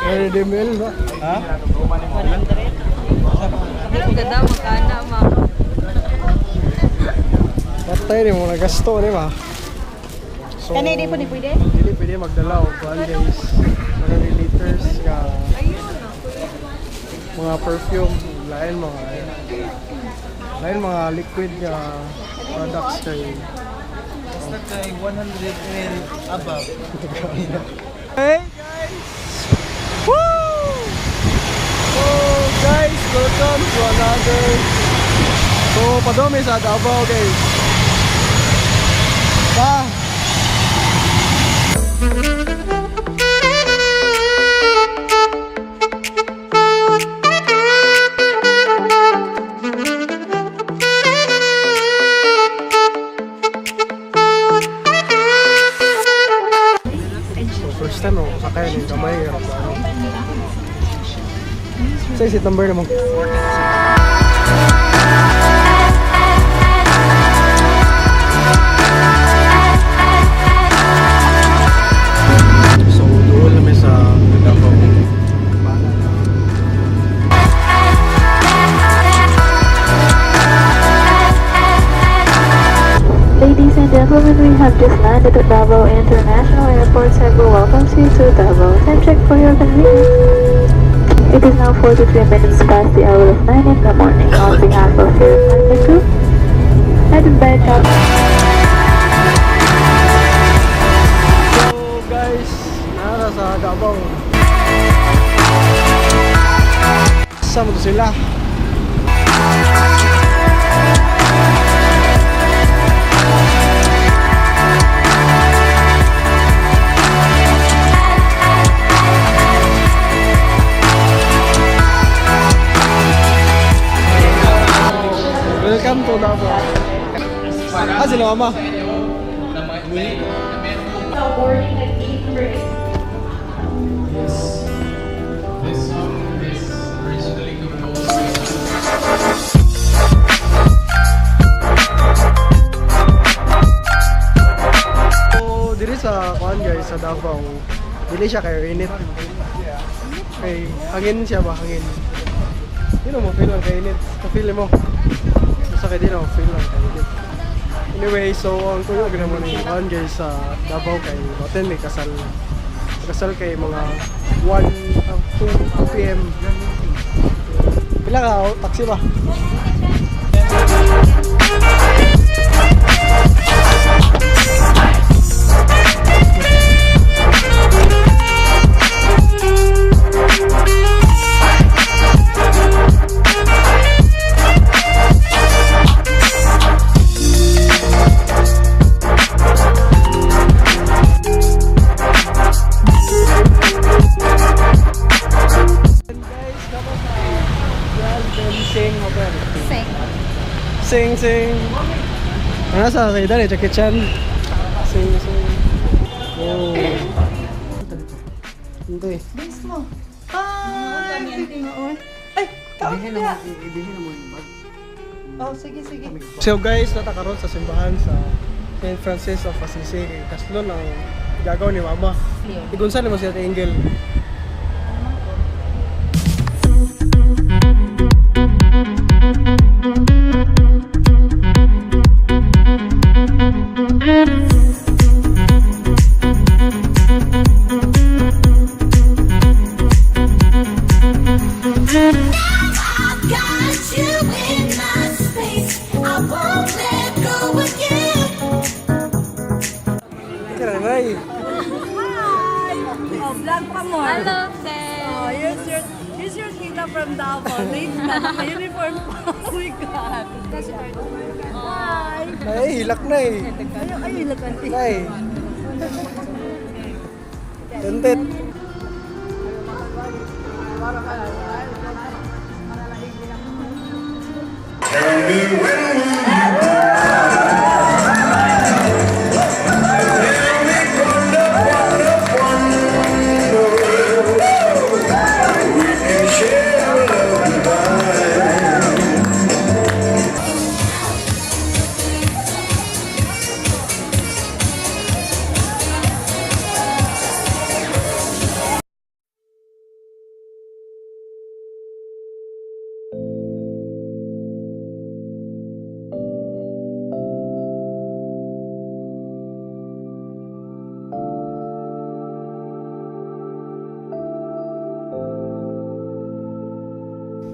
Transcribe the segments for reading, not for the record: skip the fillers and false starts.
100 ml ba? Ha? Ang ganda, magkana, ma. Patay ni mo nagasto ni ba? So, Kanay di po ni pwede? Dili pwede magdala og kuan guys. Mga liters nga mga perfume, lain mga liquid nga products kay Basta kay 100 ml above. Hey guys! Woo! So guys, welcome to another. So padome sa Davao guys. Pa! So first time ako sakay ng gamay aeroplano. Sa seat number naman. So doon namin sa Davao. Ladies and gentlemen, we have just landed at Davao International Airport. Cebu welcomes you to Davao. Time check for your convenience. It is now 43 minutes past the hour of 9 in the morning. On behalf of your pilot crew, headed by Captain So guys, nasa sa Davao. Sama to sila. Welcome to Davao. Ah, sila mama. This song is originally composed So, diri sa kuan guys sa Davao, dili siya kayo init. Kay hangin siya ba hangin. Di na mo feel ang kainit. Ka-feel mo. Basta kay di na mo feel ang kainit. Anyway, so ang tuyo gina mo ni kuan guys sa Davao kay Baten may kasal. Kasal kay mga 1 2 PM. Pila ka oh, taxi ba? Guys, dapat sa Grand Bensing Hotel. Sing. Sing sing. Ano sa kay Dani Jackie Chan? Sing sing. Oh. Hindi. Bis mo. Ay, Ay, taon na. Ibihin mo yung bag. Oh, sige, sige. So guys, natakaroon sa simbahan sa St. Francis of Assisi kay kaslon ang gagaw ni Mama. Igunsa nimo siya Angel. I've got you in my space. I won't let go again. Kaya Oh, vlog pa more. Hello, Sing. Oh, here's your tita from Davao. Late na, naka-uniform pa. Oh my God. Hi. Ay, hilak na eh. Ay, ay, lakanti. Nay. Tentet.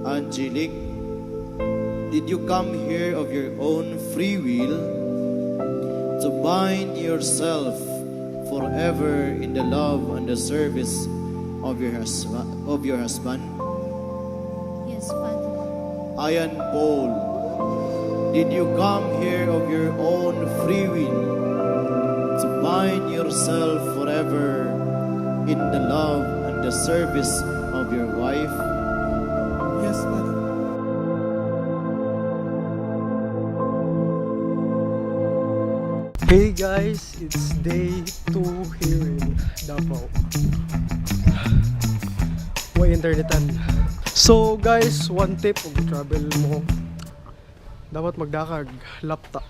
Angelique, did you come here of your own free will to bind yourself forever in the love and the service of your husband? Yes, Father. Ian Paul, did you come here of your own free will to bind yourself forever in the love and the service of your wife? Yes, Father. Hey guys, it's day 2 here in Davao. Way internetan. So guys, one tip kung travel mo, dapat magdala kag laptop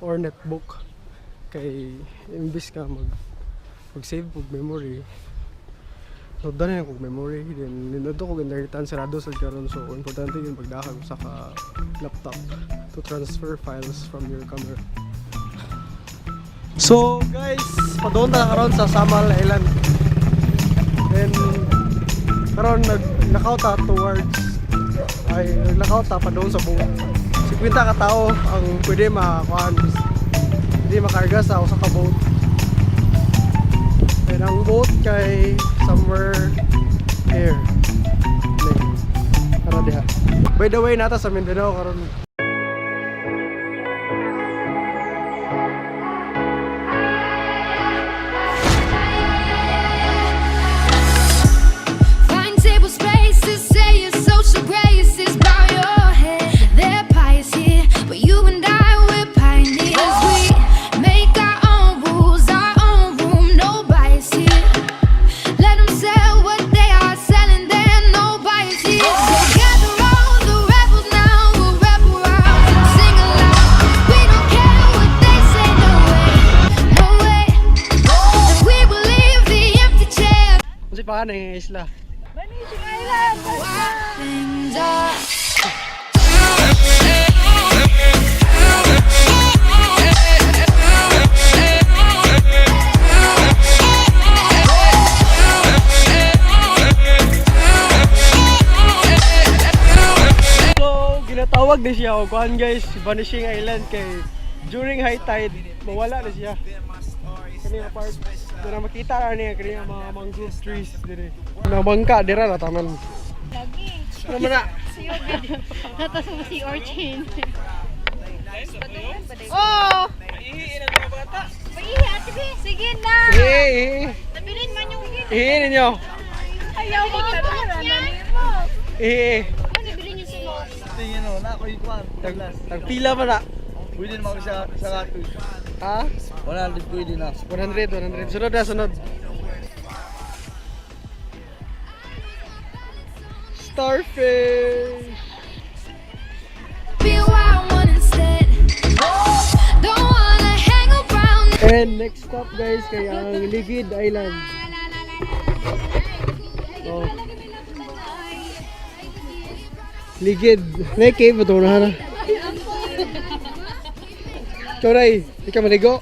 or netbook kay imbis ka mag-save og memory, noddan na kog memory, then nindot kog internetan, sarado sad karon. So importante yun magdala kag usa ka laptop to transfer files from your camera. So guys, padung ta karon sa Samal Island. Then karon naglakaw ta towards, ay, naglakaw ta padung sa boat. 50 ka tao ang pwede makakuan, hindi makarga sa usa ka boat. And ang boat kay somewhere here. Like, ara diha. By the way, naa ta sa Mindanao karon. Find table spaces, say your social graces, bow your head. They're pious here, but you and I, we're pioneers. We make our own rules, our own room, no bias here. Let them sell what they are selling, there no buyers here. So gather all the rebels now, we'll rebel rouse and sing aloud. We don't care what they say, no way, no way. And we will leave the empty chair. Unsa pa nga isla? Things are. So, ginatawag din siya og kuan guys, Vanishing Island kay during high tide mawala na siya. Kani nga part, doon na makita ra niya kani nga mga mangrove trees dire. Namangka dira na taman. Lagi. Ano man na? Naa ta sa sea urchin. Oh! Paihi, ate Bi. Sige na! Eh, eh. Nabilin man yung Eh, ninyo. Ayaw mo mo. Eh, eh. Ano nabilin yung sulot? Tingin mo, na ako yung kwan. Tagpila pa na. Pwede naman sa kato. Ha? 100 pwede na. 100, 100. Sunod na, sunod. Starfish! Be a wild one instead. Don't wanna hang around. And next stop guys, kay ang Ligid Island. Oh. Ligid. May cave ba ito na? Choray, di ka maligo?